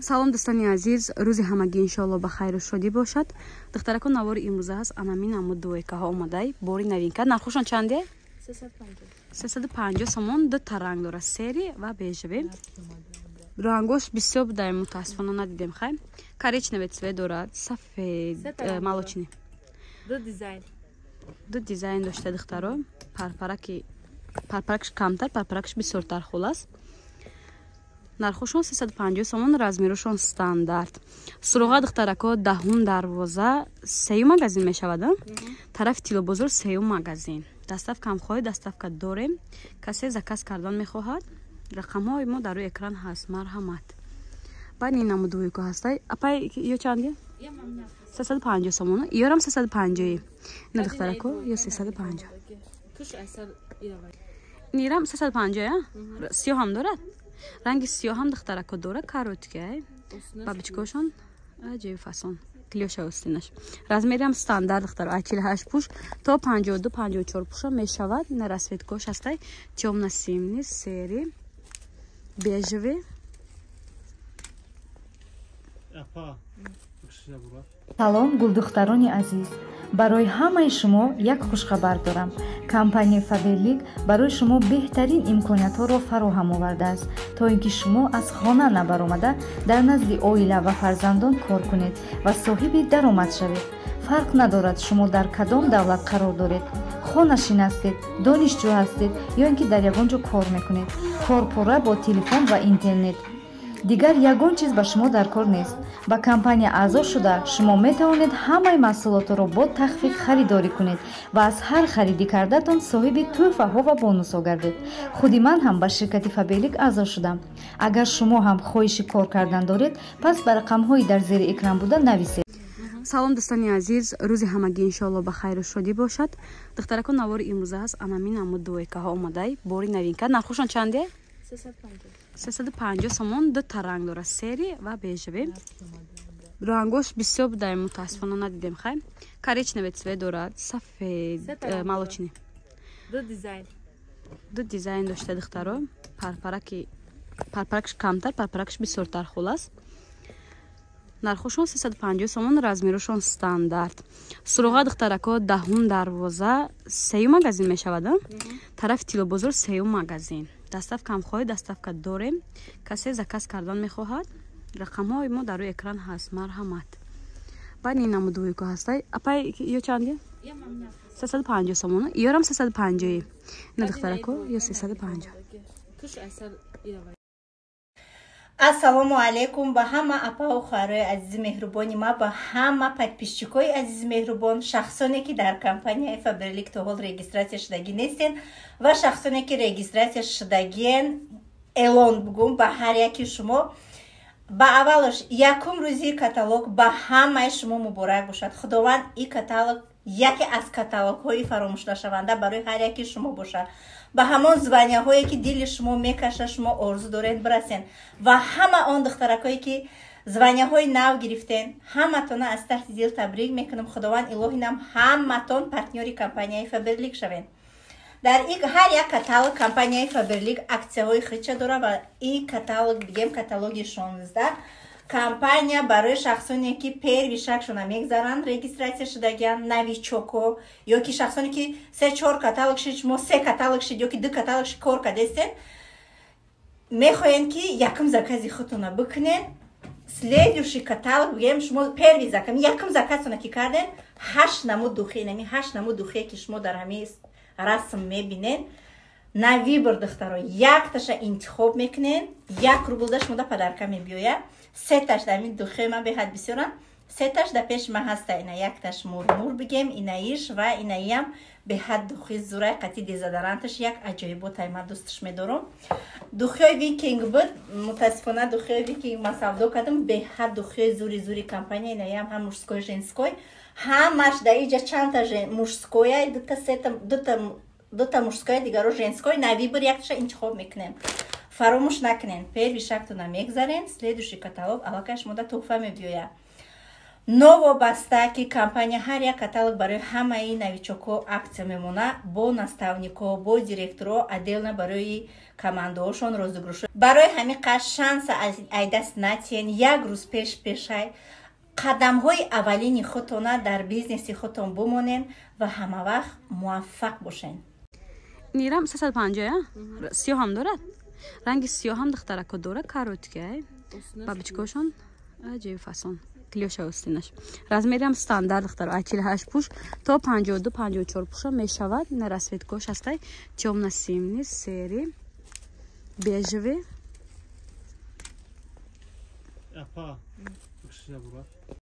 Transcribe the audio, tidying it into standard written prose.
Салом, дӯстони азиз, рӯзи ҳамагӣ иншоалло ба хайру шодӣ бошад. Духтарако, навори имрӯза ҳаст анамин аму двойкаҳо омадай, бори новинка. Нархошон чанде? 350 сомон. Дута ранг дорад, серый ва бежевый. Рангош бисёр будай, мутаассифона надидем. Хай, коричневый цвет дорад, сафед, молочный, ду дизайн дошта, духтаро. Парпараки, парпаракш камтар, парпаракш бисёртар. Хулас, нархошон 350 сомон, размерушон стандарт. Суроға, духтарако, даҳум дарвоза, сеюм магазин мешавад, тарафи Тилобозор, сеюм магазин. Доставкам хоҳед, доставка дорем. Касе заказ кардан мехоҳад, рақамҳои мо дар рӯи экран ҳаст, марҳамат. Баъд ин намуд двойко ҳастай. Апай, ё чанде? 350 сомон. Ёрам 350-и. Ина, духтарако, ё 350. Нирам 350. Сиёҳам дорад, ранги сиёҳам, духтарако, дорад. Короткий, бабочкошон аҷоиб фасон, клёша остинаш. Размериам стандарт, духтаро, аз 48 пуш то 52, 54 пуша мешавад. Ина расцветкош ҳастай: тёмно-синий, серый, бежевый. Салом, гулдухтарони азиз! Барои ҳамаи шумо як хушхабар дорам. Компанияи Фаберлик барои шумо беҳтарин имкониятҳоро фароҳам овардааст, то ин ки шумо аз хона набаромада, дар назди оила ва фарзандон кор кунед ва соҳиби даромад шавед. Фарқ надорад, шумо дар кадом давлат қарор доред, хонашин ҳастед, донишҷӯ ҳастед ё ин ки дар ягон ҷо кор мекунед. Кор пурра бо телефон ва интернет. Дигар ягон чиз ба шумо дар кор нест. Ба компания аъзо шуда, шумо метавонед ҳамаи маҳсулотро бо тахфиф харидорӣ кунед ва аз ҳар харидӣ кардатон соҳиби тӯҳфаҳо ва бонусҳо гардед. Худи ман ҳам ба ширкати Фаберлик аъзо шудам. Агар шумо ҳам хоҳиши кор кардан доред, пас ба рақамҳои дар зери экран буда нависед. Салом, дӯстони азиз, рӯзи ҳамагӣ иншоалло ба хайру шодӣ бошад. Духтарако, навори имрӯза ҳаст анамин аму двойкаҳо омадай, бори новинка. Нархошон чанде? 350 сомон. Дута ранг дорад, серый ва бежевый. Рангош бисёр будай, мутаассифона надидем. Хай, коричневый цвет дорад, сафед, молочный, ду дизайн дошта, духтаро. Парпараки, парпаракш камтар, парпаракш бисёртар. Хулас, нархошон 350 сомон, размерушон стандарт. Суроға, духтарако, даҳум дарвоза, сеюм магазин мешавад, тарафи Тилобозор, сеюм магазин. Доставкам хоҳед, доставка дорем. Касе заказ кардан мехоҳад, рақамҳои мо дар рӯи экран ҳаст, марҳамат. Баъд ин намуд двойко ҳастай. Апай, ё чанде? 350 сомон. Ёрам 350-и. Ина, духтарако, ё 350. Ассалому алайкум ба ҳама апаву хоҳарои азизи меҳрубони ма, ба ҳама подписчикои азизи меҳрубон, шахсоне ки дар компанияи Фаберлик то ҳол регистрация шудагӣ нестен ва шахсоне ки регистрация шудагиен. Эълон бугум ба ҳар яки шумо: ба аввалаш, якум рӯзи каталог ба ҳамаи шумо муборак бошад. Худованд и каталог яке аз каталогҳои фаромӯшнашаванда барои ҳар яки шумо бошад, ба ҳамон званияҳое ки дили шумо мекаша, шумо орзу доред, бирасен. Ва ҳама он духтаракое ки званияҳои нав гирифтен, ҳаматона аз таҳти дил табрик мекунам. Худованд илоҳи нам ҳаматон партнёри компанияи Фаберлик шавен. Дар ҳар як каталог компанияи Фаберлик аксияҳои хича дорад ва и каталог, бигем, каталоги 16, компания барои шахсоне ки первый шагшона мегзаранд, регистрация шудагиан, новичоко ё ки шахсоне ки се чор каталог шид, шумо се каталог шид ё ки ду каталог шид кор кардестен, мехоҳем ки якум закази худтона бикунен. Следующий каталог, бигем, шумо первый заказ, якум заказтона ки карден, ҳашт намуд духи, нами ҳашт намуд духие ки шумо дар ҳамин расм мебинен, на выбор, духтаро, якташа интихоб мекунен, 1 рублда шумода подарка мебиёяд. Сеташ дар ин духи ман беҳад бисёрам, сеташ дар пеши ман ҳаста. Ина якташ мурмур, бигем, инаиш ва инаиам беҳад духи зурай, қати дезодоранташ як аҷоиботай, ман дӯсташ медорам. Духиҳои Викинг буд, мутаассифона духиҳои Викинг ман савдо кардам. Беҳад духиҳои зури зури компания, инаиам ҳам мужской, женской, ҳамаш дар иҷа чандта мужскоя, дута, сета, дута мужскоя, дигаро женской. На выбор якташа интихоб мекунем. Фаромӯш накунен, первый шагтона мегзарен, следующий каталог аллакай шумода туҳфа мебиёяд. Новобаста ки компания ҳар як каталог барои ҳамаи новичокҳо акция мемона, бо наставникҳо, бо директорҳо, отдельно барои командаҳошон розыгрыш. Барои ҳамин қадр шанса ай даст натиҳен. Як рӯз пеш пешай қадамҳои аввалини худтона дар бизнеси худтон бумонен ва ҳамавақт муваффақ бошен. Нирам 350. Сиёҳ ҳам дорад, ранги сиёҳ ҳам, духтарако, дорад. Короткий, бабочкошон аҷиб фасон, клёша остинаш. Размерам стандарт, духтаро, ай 48 пуш то 52, 54 пуша мешавад. На расцветкош ҳастай: тёмно-синий, серый, бежевый. Апа,